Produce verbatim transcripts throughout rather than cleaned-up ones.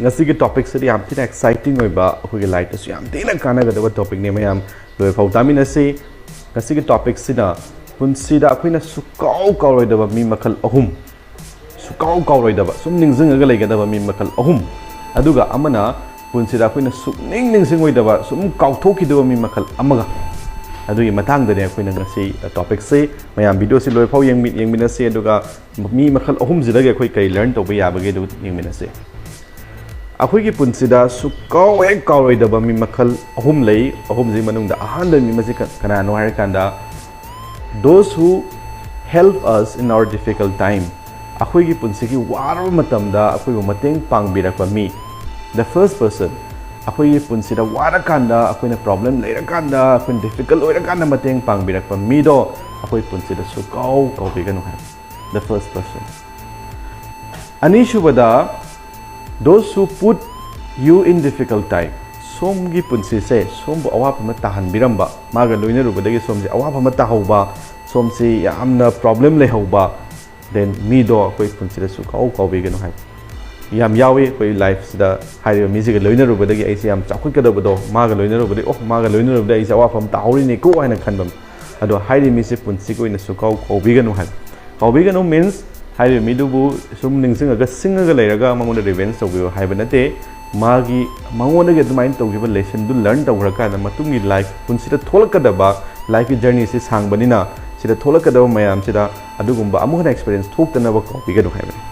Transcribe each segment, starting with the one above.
ꯉꯁꯤꯒꯤ ꯇꯣꯄꯤꯛꯁꯤꯗꯤ ꯌꯥꯝ ꯊꯤꯅ ꯑꯦꯛꯁꯥꯏꯇꯤꯡ ꯑꯣꯏꯕ, ꯑꯩꯈꯣꯏꯒꯤ ꯂꯥꯏꯐꯇꯁꯨ ꯌꯥꯝ ꯊꯤꯅ ꯀꯥꯟꯅꯒꯗꯕ ꯇꯣꯄꯤꯛꯅꯤ꯫ ꯃꯌꯥꯝ ꯂꯣꯏꯐꯥꯎ ꯇꯥꯃꯤꯟꯅꯁꯤ꯫ ꯉꯁꯤꯒꯤ ꯇꯣꯄꯤꯛꯁꯤꯅ ꯄꯨꯟꯁꯤꯗ ꯑꯩꯈꯣꯏꯅ ꯁꯨꯀꯥꯎ ꯀꯥꯎꯔꯣꯏꯗꯕ ꯃꯤ ꯃꯈꯜ ꯑꯍꯨꯝ, ꯁꯨꯀꯥꯎ ꯀꯥꯎꯔꯣꯏꯗꯕ, ꯁꯨꯝ ꯅꯤꯡꯁꯤꯡꯉꯒ ꯂꯩꯒꯗꯕ ꯃꯤ ꯃꯈꯜ ꯑꯍꯨꯝ, ꯑꯗꯨꯒ ꯑꯃꯅ ꯄꯨꯟꯁꯤꯗ ꯑꯩꯈꯣꯏꯅ ꯁꯨꯛꯅꯤꯡ ꯅꯤꯡꯁꯤꯡꯉꯣꯏꯗꯕ, ꯁꯨꯝ ꯀꯥꯎꯊꯣꯛꯈꯤꯗꯕ ꯃꯤ ꯃꯈꯜ ꯑꯃꯒ, ꯑꯗꯨꯒꯤ ꯃꯇꯥꯡꯗꯅꯦ ꯑꯩꯈꯣꯏꯅ ꯉꯁꯤ ꯇꯣꯄꯤꯛꯁꯦ꯫ ꯃꯌꯥꯝ ꯚꯤꯗꯤꯑꯣꯁꯤ ꯂꯣꯏꯐꯥꯎ ꯌꯦꯡꯃꯤ-, ꯌꯦꯡꯃꯤꯟꯅꯁꯤ, ꯑꯗꯨꯒ ꯃꯤ ꯃꯈꯜ ꯑꯍꯨꯝꯁꯤꯗꯒꯤ ꯑꯩꯈꯣꯏ ꯀꯔꯤ ꯂꯔꯟ ꯇꯧꯕ ꯌꯥꯕꯒꯦ ꯑꯗꯨ ꯌꯦꯡꯃꯤꯟꯅꯁꯤ꯫ ꯑꯩꯈꯣꯏꯒꯤ ꯄꯨꯟꯁꯤꯗ ꯁꯨꯛꯀꯥꯎ ꯍꯦꯛ ꯀꯥꯎꯔꯣꯏꯗꯕ ꯃꯤ ꯃꯈꯜ ꯑꯍꯨꯝ ꯂꯩ꯫ ꯑꯍꯨꯝꯁꯤ ꯃꯅꯨꯡꯗ ꯑꯍꯥꯟꯕ ꯃꯤ ꯑꯃꯁꯤ ꯀ-, ꯀꯅꯥꯅꯣ ꯍꯥꯏꯔꯀꯥꯟꯗ, those who help us in our difficult time, ꯑꯩꯈꯣꯏꯒꯤ ꯄꯨꯟꯁꯤꯒꯤ ꯋꯥꯔꯕ ꯃꯇꯝꯗ ꯑꯩꯈꯣꯏꯕꯨ ꯃꯇꯦꯡ ꯄꯥꯡꯕꯤꯔꯛꯄ ꯃꯤ꯫ The first person, ꯑꯩꯈꯣꯏꯒꯤ ꯄꯨꯟꯁꯤꯗ ꯋꯥꯔꯀꯥꯟꯗ, ꯑꯩꯈꯣꯏꯅ ꯄ꯭ꯔꯣꯕ꯭ꯂꯦꯝ ꯂꯩꯔꯀꯥꯟꯗ, ꯑꯩꯈꯣꯏꯅ ꯗꯤꯐꯤꯀꯜ ꯑꯣꯏꯔꯀꯥꯟꯗ ꯃꯇꯦꯡ ꯄꯥꯡꯕꯤꯔꯛꯄ ꯃꯤꯗꯣ ꯑꯩꯈꯣꯏ ꯄꯨꯟꯁꯤꯗ ꯁꯨꯀꯥꯎ ꯀꯥꯎꯕꯤꯒꯅꯨ ꯍꯥꯏꯕ꯫ The first person. ꯑꯅꯤꯁꯨꯕꯗ, those who put you in difficult time. ꯁꯣꯝꯒꯤ ꯄꯨꯟꯁꯤꯁꯦ ꯁꯣꯝꯕꯨ ꯑꯋꯥꯕ ꯑꯃ ꯇꯥꯍꯟꯕꯤꯔꯝꯕ, ꯃꯥꯒ ꯂꯣꯏꯅꯔꯨꯕꯗꯒꯤ ꯁꯣꯝꯁꯦ ꯑꯋꯥꯕ ꯑꯃ ꯇꯥꯍꯧꯕ, ꯁꯣꯝꯁꯤ ꯌꯥꯝꯅ ꯄ꯭ꯔꯣꯕ꯭ꯂꯦꯝ ꯂꯩꯍꯧꯕ, then ꯃꯤꯗꯣ ꯑꯩꯈꯣꯏ ꯄꯨꯟꯁꯤꯗ ꯁꯨꯀꯥꯎ ꯀꯥꯎꯕꯤꯒꯅꯨ ꯍꯥꯏꯕ꯫ ꯌꯥꯝ ꯌꯥꯎꯏ ꯑꯩꯈꯣꯏ ꯂꯥꯏꯐꯁꯤꯗ, ꯍꯥꯏꯔꯤꯕ ꯃꯤꯁꯤꯒ ꯂꯣꯏꯅꯔꯨꯕꯗꯒꯤ ꯑꯩꯁꯦ ꯌꯥꯝ ꯆꯥꯎꯈꯠꯀꯗꯕꯗꯣ, ꯃꯥꯒ ꯂꯣꯏꯅꯔꯨꯕꯗꯒꯤ, ꯑꯣ, ꯃꯥꯒ ꯂꯣꯏꯅꯔꯨꯕꯗꯒꯤ ꯑꯩꯁꯦ ꯑꯋꯥꯐꯝ ꯇꯥꯍꯧꯔꯤꯅꯤꯀꯣ ꯍꯥꯏꯅ ꯈꯟꯕ ꯃꯤ꯫ ꯑꯗꯣ ꯍꯥꯏꯔꯤꯕ ꯃꯤꯁꯦ ꯄꯨꯟꯁꯤꯒꯤ ꯑꯣꯏꯅ ꯁꯨꯀꯥꯎ ꯀꯥꯎꯕꯤꯒꯅꯨ ꯍꯥꯏꯕ꯫ ꯀꯥꯎꯕꯤꯒꯅꯨ means ꯍꯥꯏꯔꯤꯕ ꯃꯤꯗꯨꯕꯨ ꯁꯨꯝ ꯅꯤꯡꯁꯤꯡꯉꯒ ꯁꯤꯡꯉꯒ ꯂꯩꯔꯒ ꯃꯉꯣꯟꯗ ꯔꯤꯚꯦꯟꯖ ꯇꯧꯕꯤꯌꯨ ꯍꯥꯏꯕ ꯅꯠꯇꯦ꯫ ꯃꯥꯒꯤ, ꯃꯉꯣꯟꯗꯒꯤ ꯑꯗꯨꯃꯥꯏꯅ ꯇꯧꯈꯤꯕ ꯂꯦꯁꯟꯗꯨ ꯂꯔꯟ ꯇꯧꯈ꯭ꯔꯀꯥꯟꯗ ꯃꯇꯨꯡꯒꯤ ꯂꯥꯏꯐ, ꯄꯨꯟꯁꯤꯗ ꯊꯣꯛꯂꯛꯀꯗꯕ, ꯂꯥꯏꯐꯀꯤ ꯖꯔꯅꯤꯁꯤ ꯁꯥꯡꯕꯅꯤꯅ, ꯁꯤꯗ ꯊꯣꯛꯂꯛꯀꯗꯕ ꯃꯌꯥꯝꯁꯤꯗ ꯑꯗꯨꯒꯨꯝꯕ ꯑꯃꯨꯛ ꯍꯟꯅ ꯑꯦꯛꯁꯄꯤꯔꯤꯌꯦꯟꯁ ꯊꯣꯛꯇꯅꯕ ꯀꯥꯎꯕꯤꯒꯅꯨ ꯍꯥꯏꯕꯅꯤ꯫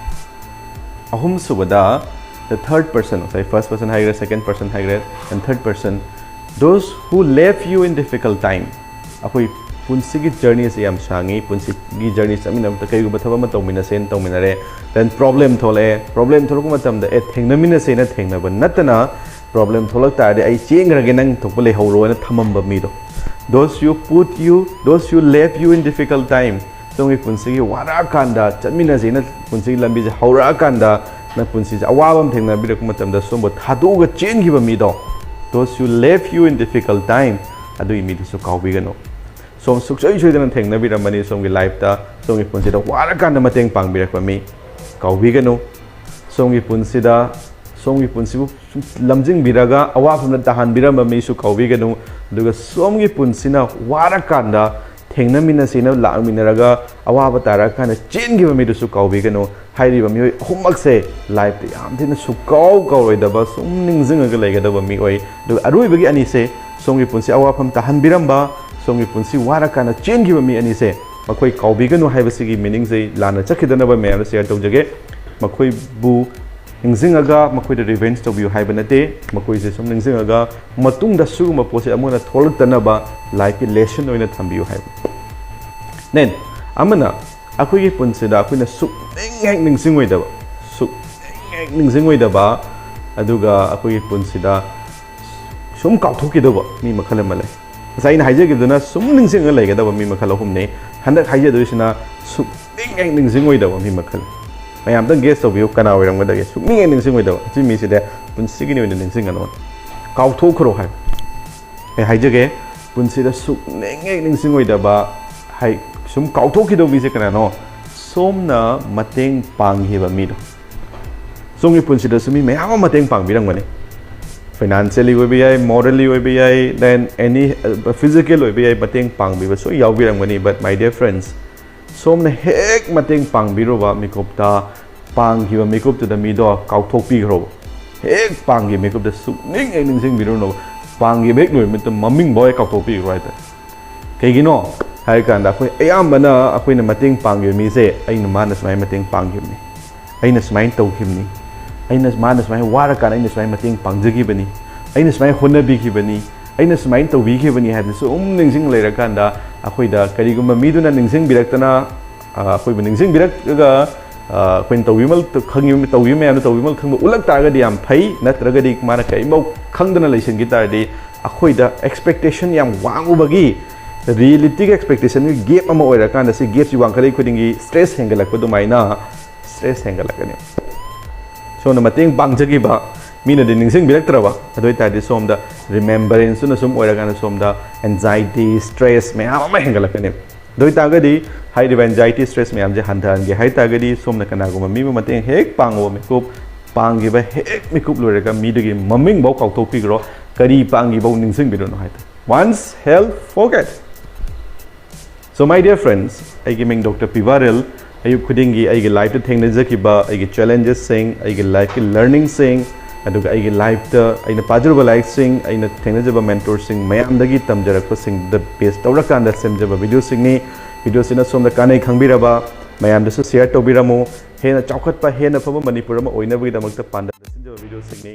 ꯑꯍꯨꯝꯁꯨꯕꯗ, the third person, ꯉꯁꯥꯏ first person ꯍꯥꯏꯈ꯭ꯔꯦ, second person ꯍꯥꯏꯈ꯭ꯔꯦ, and third person, those who left you in difficult time. ꯑꯩꯈꯣꯏ ꯄꯨꯟꯁꯤꯒꯤ ꯖꯔꯅꯤꯁꯦ ꯌꯥꯝ ꯁꯥꯡꯉꯤ꯫ ꯄꯨꯟꯁꯤꯒꯤ ꯖꯔꯅꯤ ꯆꯠꯃꯤꯟꯅꯕꯗ ꯀꯩꯒꯨꯝꯕ ꯊꯕꯛ ꯑꯃ ꯇꯧꯃꯤꯟꯅꯁꯦꯅ ꯇꯧꯃꯤꯟꯅꯔꯦ, then ꯄ꯭ꯔꯣꯕ꯭ꯂꯦꯝ ꯊꯣꯛꯂꯛꯑꯦ꯫ ꯄ꯭ꯔꯣꯕ꯭ꯂꯦꯝ ꯊꯣꯛꯂꯛꯄ ꯃꯇꯝꯗ, ꯑꯦ, ꯊꯦꯡꯅꯃꯤꯟꯅꯁꯦꯅ ꯊꯦꯡꯅꯕ ꯅꯠꯇꯅ, ꯄ꯭ꯔꯣꯕ꯭ꯂꯦꯝ ꯊꯣꯛꯂꯛ ꯇꯥꯔꯗꯤ ꯑꯩ ꯆꯦꯟꯈ꯭ꯔꯒꯦ, ꯅꯪ ꯊꯣꯛꯄ ꯂꯩꯍꯧꯔꯣꯅ ꯊꯝꯃꯝꯕ ꯃꯤꯗꯣ, those you put you, those you left you in difficult time. ꯁꯣꯝꯒꯤ ꯄꯨꯟꯁꯤꯒꯤ ꯋꯥꯔꯛꯑꯀꯥꯟꯗ, ꯆꯠꯃꯤꯟꯅꯁꯦꯅ ꯄꯨꯟꯁꯤꯒꯤ ꯂꯝꯕꯤꯁꯦ ꯍꯧꯔꯛꯑꯀꯥꯟꯗ, ꯅꯪ ꯄꯨꯟꯁꯤꯁꯦ ꯑꯋꯥꯕ ꯑꯃ ꯊꯦꯡꯅꯕꯤꯔꯛꯄ ꯃꯇꯝꯗ ꯁꯣꯝꯕꯨ ꯊꯥꯗꯣꯛꯑꯒ ꯆꯦꯟꯈꯤꯕ ꯃꯤꯗꯣ, those you left you in difficult time, ꯑꯗꯨꯒꯤ ꯃꯤꯗꯨꯁꯨ ꯀꯥꯎꯕꯤꯒꯅꯨ꯫ ꯁꯣꯝ ꯁꯨꯡꯁꯣꯏ ꯁꯣꯏꯗꯅ ꯊꯦꯡꯅꯕꯤꯔꯝꯃꯅꯤ ꯁꯣꯝꯒꯤ ꯂꯥꯏꯐꯇ, ꯁꯣꯝꯒꯤ ꯄꯨꯟꯁꯤꯗ ꯋꯥꯔꯀꯥꯟꯗ ꯃꯇꯦꯡ ꯄꯥꯡꯕꯤꯔꯛꯄ ꯃꯤ꯫ ꯀꯥꯎꯕꯤꯒꯅꯨ꯫ ꯁꯣꯝꯒꯤ ꯄꯨꯟꯁꯤꯗ ꯁꯣꯝꯒꯤ ꯄꯨꯟꯁꯤꯕꯨ ꯁꯨꯝ ꯂꯝꯖꯤꯡꯕꯤꯔꯒ ꯑꯋꯥꯐꯝꯗ ꯇꯥꯍꯟꯕꯤꯔꯝꯕ ꯃꯤꯁꯨ ꯀꯥꯎꯕꯤꯒꯅꯨ꯫ ꯑꯗꯨꯒ ꯁꯣꯝꯒꯤ ꯄꯨꯟꯁꯤꯅ ꯋꯥꯔꯀꯥꯟꯗ ꯊꯦꯡꯅꯃꯤꯟꯅꯁꯦꯅ ꯂꯥꯛꯃꯤꯟꯅꯔꯒ ꯑꯋꯥꯕ ꯇꯥꯔꯀꯥꯟꯗ ꯆꯦꯟꯈꯤꯕ ꯃꯤꯗꯨꯁꯨ ꯀꯥꯎꯕꯤꯒꯅꯨ꯫ ꯍꯥꯏꯔꯤꯕ ꯃꯤꯑꯣꯏ ꯑꯍꯨꯝꯃꯛꯁꯦ ꯂꯥꯏꯐꯇ ꯌꯥꯝ ꯊꯤꯅ ꯁꯨꯀꯥꯎ ꯀꯥꯎꯔꯣꯏꯗꯕ, ꯁꯨꯝ ꯅꯤꯡꯁꯤꯡꯉꯒ ꯂꯩꯒꯗꯕ ꯃꯤꯑꯣꯏ꯫ ꯑꯗꯨꯒ ꯑꯔꯣꯏꯕꯒꯤ ꯑꯅꯤꯁꯦ ꯁꯣꯝꯒꯤ ꯄꯨꯟꯁꯤ ꯑꯋꯥꯐꯝ ꯇꯥꯍꯟꯕꯤꯔꯝꯕ, ꯁꯣꯝꯒꯤ ꯄꯨꯟꯁꯤ ꯋꯥꯔꯀꯥꯟꯗ ꯆꯦꯟꯈꯤꯕ ꯃꯤ ꯑꯅꯤꯁꯦ ꯃꯈꯣꯏ ꯀꯥꯎꯕꯤꯒꯅꯨ ꯍꯥꯏꯕꯁꯤꯒꯤ ꯃꯤꯅꯤꯡꯁꯦ ꯂꯥꯟꯅ ꯆꯠꯈꯤꯗꯅꯕ ꯃꯌꯥꯝꯗ ꯁꯤꯌꯔ ꯇꯧꯖꯒꯦ꯫ ꯃꯈꯣꯏꯕꯨ ꯅꯤꯡꯁꯤꯡꯉꯒ ꯃꯈꯣꯏꯗ ꯔꯤꯚꯦꯟꯖ ꯇꯧꯕꯤꯌꯨ ꯍꯥꯏꯕ ꯅꯠꯇꯦ꯫ ꯃꯈꯣꯏꯁꯦ ꯁꯨꯝ ꯅꯤꯡꯁꯤꯡꯉꯒ ꯃꯇꯨꯡꯗ ꯁꯤꯒꯨꯝꯕ ꯄꯣꯠꯁꯦ ꯑꯃꯨꯛ ꯍꯟꯅ ꯊꯣꯛꯂꯛꯇꯅꯕ ꯂꯥꯏꯐꯀꯤ ꯂꯦꯁꯟ ꯑꯣꯏꯅ ꯊꯝꯕꯤꯌꯨ ꯍꯥꯏꯕ꯫ ꯅꯦꯟ ꯑꯃꯅ ꯑꯩꯈꯣꯏꯒꯤ ꯄꯨꯟꯁꯤꯗ ꯑꯩꯈꯣꯏꯅ ꯁꯨꯛꯅꯤꯡ ꯍꯦꯛ ꯅꯤꯡꯁꯤꯡꯉꯣꯏꯗꯕ, ꯁꯨꯛꯅꯤꯡ ꯍꯦꯛ ꯅꯤꯡꯁꯤꯡꯉꯣꯏꯗꯕ, ꯑꯗꯨꯒ ꯑꯩꯈꯣꯏꯒꯤ ꯄꯨꯟꯁꯤꯗ ꯁꯨꯝ ꯀꯥꯎꯊꯣꯛꯈꯤꯗꯧꯕ ꯃꯤ ꯃꯈꯜ ꯑꯃ ꯂꯩ꯫ ꯉꯁꯥꯏ ꯑꯩꯅ ꯍꯥꯏꯖꯈꯤꯕꯗꯨꯅ ꯁꯨꯝ ꯅꯤꯡꯁꯤꯡꯉ ꯂꯩꯒꯗꯕ ꯃꯤ ꯃꯈꯜ ꯑꯍꯨꯝꯅꯤ꯫ ꯍꯟꯗꯛ ꯍꯥꯏꯖꯗꯣꯏꯁꯤꯅ ꯁꯨꯛꯅꯤꯡ ꯍꯦꯛ ꯅꯤꯡꯁꯤꯡꯉꯣꯏꯗꯕ ꯃꯤ ꯃꯈꯜ꯫ ꯃꯌꯥꯝꯇꯪ ꯒꯦꯁ ꯇꯧꯕꯤꯌꯨ, ꯀꯅꯥ ꯑꯣꯏꯔꯝꯒꯗꯒꯦ? ꯁꯨꯛꯅꯤꯡ ꯍꯦꯛ ꯅꯤꯡꯁꯤꯡꯉꯣꯏꯗꯕ꯫ ꯑꯁꯤ ꯃꯤꯁꯤꯗꯤ ꯄꯨꯟꯁꯤꯒꯤꯅꯤ ꯑꯣꯏꯅ ꯅꯤꯡꯁꯤꯡꯒꯅꯨ, ꯀꯥꯎꯊꯣꯛꯈ꯭ꯔꯣ ꯍꯥꯏꯕ꯫ ꯑꯩ ꯍꯥꯏꯖꯒꯦ, ꯄꯨꯟꯁꯤꯗ ꯁꯨꯛꯅꯤꯡ ꯍꯦꯛ ꯅꯤꯡꯁꯤꯡꯉꯣꯏꯗꯕ, ꯍꯥꯏ, ꯁꯨꯝ ꯀꯥꯎꯊꯣꯛꯈꯤꯗꯧꯕ ꯃꯤꯁꯦ ꯀꯅꯥꯅꯣ? ꯁꯣꯝꯅ ꯃꯇꯦꯡ ꯄꯥꯡꯈꯤꯕ ꯃꯤꯗꯣ꯫ ꯁꯣꯝꯒꯤ ꯄꯨꯟꯁꯤꯗꯁꯨ ꯃꯤ ꯃꯌꯥꯝ ꯑꯃ ꯃꯇꯦꯡ ꯄꯥꯡꯕꯤꯔꯝꯒꯅꯤ꯫ ꯐꯥꯏꯅꯥꯟꯁꯤꯌꯦꯜꯂꯤ ꯑꯣꯏꯕ ꯌꯥꯏ, ꯃꯣꯔꯦꯜꯂꯤ ꯑꯣꯏꯕ ꯌꯥꯏ, then any physical ꯑꯣꯏꯕ ꯌꯥꯏ, ꯃꯇꯦꯡ ꯄꯥꯡꯕꯤꯕ ꯁꯣꯏ ꯌꯥꯎꯕꯤꯔꯝꯒꯅꯤ꯫ But my dear friends, ꯁꯣꯝꯅ ꯍꯦꯛ ꯃꯇꯦꯡ ꯄꯥꯡꯕꯤꯔꯨꯕ ꯃꯤꯀꯨꯞꯇ, ꯄꯥꯡꯈꯤꯕ ꯃꯤꯀꯨꯞꯇꯨꯗ ꯃꯤꯗꯣ ꯀꯥꯎꯊꯣꯛꯄꯤꯈ꯭ꯔꯣꯕ꯫ ꯍꯦꯛ ꯄꯥꯡꯈꯤꯕ ꯃꯤꯀꯨꯞꯇ ꯁꯨꯛꯅꯤꯡ ꯍꯦꯛ ꯅꯤꯡꯁꯤꯡꯕꯤꯔꯨꯅꯣꯕ꯫ ꯄꯥꯡꯈꯤꯕ ꯍꯦꯛ ꯂꯣꯏꯕ ꯃꯇꯝ ꯃꯃꯤꯡꯐꯥꯎ ꯍꯦꯛ ꯀꯥꯎꯊꯣꯛꯄꯤꯈ꯭ꯔꯣ ꯍꯥꯏꯇꯥꯔꯦ꯫ ꯀꯩꯒꯤꯅꯣ ꯍꯥꯏꯔꯀꯥꯟꯗ ꯑꯩꯈꯣꯏ ꯑꯌꯥꯝꯕꯅ ꯑꯩꯈꯣꯏꯅ ꯃꯇꯦꯡ ꯄꯥꯡꯈꯤꯕ ꯃꯤꯁꯦ ꯑꯩꯅ, ꯃꯥꯅ ꯁꯨꯃꯥꯏꯅ ꯃꯇꯦꯡ ꯄꯥꯡꯈꯤꯕꯅꯤ, ꯑꯩꯅ ꯁꯨꯃꯥꯏꯅ ꯇꯧꯈꯤꯕꯅꯤ, ꯑꯩꯅ, ꯃꯥꯅ ꯁꯨꯃꯥꯏꯅ ꯋꯥꯔꯀꯥꯟꯗ ꯑꯩꯅ ꯁꯨꯃꯥꯏꯅ ꯃꯇꯦꯡ ꯄꯥꯡꯖꯈꯤꯕꯅꯤ, ꯑꯩꯅ ꯁꯨꯃꯥꯏꯅ ꯍꯣꯠꯅꯕꯤꯈꯤꯕꯅꯤ, ꯑꯩꯅ ꯁꯨꯃꯥꯏꯅ ꯇꯧꯕꯤꯈꯤꯕꯅꯤ ꯍꯥꯏꯕꯗꯨ ꯁꯨꯝ ꯅꯤꯡꯁꯤꯡ ꯂꯩꯔꯀꯥꯟꯗ ꯑꯩꯈꯣꯏꯗ ꯀꯔꯤꯒꯨꯝꯕ ꯃꯤꯗꯨꯅ ꯅꯤꯡꯁꯤꯡꯕꯤꯔꯛꯇꯅ, ꯑ, ꯑꯩꯈꯣꯏꯕꯨ ꯅꯤꯡꯁꯤꯡꯕꯤꯔꯛꯑꯒ, ꯑ, ꯑꯩꯈꯣꯏꯅ ꯇꯧꯕꯤꯃꯜ-, ꯈꯪꯉꯤꯕ, ꯇꯧꯕꯤꯕ ꯃꯌꯥꯝꯗꯣ ꯇꯧꯕꯤꯃꯜ ꯈꯪꯕ ꯎꯠꯂꯛ ꯇꯥꯔꯒꯗꯤ ꯌꯥꯝ ꯐꯩ꯫ ꯅꯠꯇ꯭ꯔꯒꯗꯤ ꯃꯥꯅ ꯀꯔꯤꯝꯐꯥꯎ ꯈꯪꯗꯅ ꯂꯩꯁꯤꯟꯈꯤ ꯇꯥꯔꯗꯤ ꯑꯩꯈꯣꯏꯗ ꯑꯦꯛꯁꯄꯦꯛꯇꯦꯁꯟ ꯌꯥꯝ ꯋꯥꯡꯉꯨꯕꯒꯤ ꯔꯤꯌꯦꯂꯤꯇꯤꯒ ꯑꯦꯛꯁꯄꯦꯛꯇꯦꯁꯟꯒꯤ ꯒꯦꯞ ꯑꯃ ꯑꯣꯏꯔꯀꯥꯟꯗ ꯁꯤ ꯒꯦꯞꯁꯤ ꯋꯥꯡꯈꯠꯂꯛꯏ ꯈꯨꯗꯤꯡꯒꯤ ꯁ꯭ꯇ꯭ꯔꯦꯁ ꯍꯦꯟꯒꯠꯂꯛꯄ ꯑꯗꯨꯃꯥꯏꯅ ꯁ꯭ꯇ꯭ꯔꯦꯁ ꯍꯦꯟꯒꯠꯂꯛꯀꯅꯤ꯫ ꯁꯣꯝꯅ ꯃꯇꯦꯡ ꯄꯥꯡꯖꯈꯤꯕ ꯃꯤꯅꯗꯤ ꯅꯤꯡꯁꯤꯡꯕꯤꯔꯛꯇ꯭ꯔꯕ, ꯑꯗꯨ ꯑꯣꯏ ꯇꯥꯔꯗꯤ ꯁꯣꯝꯗ ꯔꯤꯃꯦꯝꯕꯔꯦꯟꯁꯇꯨꯅ ꯁꯨꯝ ꯑꯣꯏꯔꯀꯥꯟꯗ ꯁꯣꯝꯗ ꯑꯦꯟꯖꯥꯏꯇꯤ, ꯁ꯭ꯇ꯭ꯔꯦꯁ ꯃꯌꯥꯝ ꯑꯃ ꯍꯦꯟꯒꯠꯂꯛꯀꯅꯤ꯫ ꯑꯗꯨ ꯑꯣꯏ ꯇꯥꯔꯒꯗꯤ ꯍꯥꯏꯔꯤꯕ ꯑꯦꯟꯖꯥꯏꯇꯤ, ꯁ꯭ꯇ꯭ꯔꯦꯁ ꯃꯌꯥꯝꯁꯦ ꯍꯟꯊꯍꯟꯒꯦ ꯍꯥꯏ ꯇꯥꯔꯒꯗꯤ ꯁꯣꯝꯅ ꯀꯅꯥꯒꯨꯝꯕ ꯃꯤ ꯑꯃ ꯃꯇꯦꯡ ꯍꯦꯛ ꯄꯥꯡꯉꯨꯕ ꯃꯤꯀꯨꯞ ꯄꯥꯡꯈꯤꯕ ꯍꯦꯛ ꯃꯤꯀꯨꯞ ꯂꯣꯏꯔꯒ ꯃꯤꯗꯨꯒꯤ ꯃꯃꯤꯡꯐꯥꯎ ꯀꯥꯎꯊꯣꯛꯄꯤꯈ꯭ꯔꯣ, ꯀꯔꯤ ꯄꯥꯡꯈꯤꯕꯐꯥꯎ ꯅꯤꯡꯁꯤꯡꯕꯤꯔꯨꯅꯨ ꯍꯥꯏꯇꯥꯔꯦ꯫ Once hell, forget. So my dear friends, ꯑꯩꯒꯤ ꯃꯤꯡ ꯗꯣꯛꯇꯔ ꯄꯤꯕꯥꯔꯦꯜ꯫ ꯑꯌꯨꯛ ꯈꯨꯗꯤꯡꯒꯤ ꯑꯩꯒꯤ ꯂꯥꯏꯐꯇ ꯊꯦꯡꯅꯖꯈꯤꯕ ꯑꯩꯒꯤ ꯆꯦꯂꯦꯟꯖꯦꯁꯁꯤꯡ, ꯑꯩꯒꯤ ꯂꯥꯏꯐꯀꯤ ꯂꯔꯅꯤꯡꯁꯤꯡ, ꯑꯗꯨꯒ ꯑꯩꯒꯤ ꯂꯥꯏꯐꯇ ꯑꯩꯅ ꯄꯥꯖꯔꯨꯕ ꯂꯥꯏꯔꯤꯛꯁꯤꯡ, ꯑꯩꯅ ꯊꯦꯡꯅꯖꯕ ꯃꯦꯟꯇꯣꯔꯁꯤꯡ ꯃꯌꯥꯝꯗꯒꯤ ꯇꯝꯖꯔꯛꯄꯁꯤꯡꯗ ꯕꯦꯁ ꯇꯧꯔꯀꯥꯟꯗ ꯁꯦꯝꯖꯕ ꯚꯤꯗꯤꯑꯣꯁꯤꯡꯅꯤ꯫ ꯚꯤꯗꯤꯑꯣꯁꯤꯅ ꯁꯣꯝꯗ ꯀꯥꯟꯅꯩ ꯈꯪꯕꯤꯔꯕ ꯃꯌꯥꯝꯗꯁꯨ ꯁꯤꯌꯔ ꯇꯧꯕꯤꯔꯝꯃꯨ꯫ ꯍꯦꯟꯅ ꯆꯥꯎꯈꯠꯄ, ꯍꯦꯟꯅ ꯐꯕ ꯃꯅꯤꯄꯨꯔ ꯑꯃ ꯑꯣꯏꯅꯕꯒꯤꯗꯃꯛꯇ ꯄꯥꯟꯗꯝꯗ ꯁꯤꯟꯖꯕ ꯚꯤꯗꯤꯑꯣꯁꯤꯡꯅꯤ꯫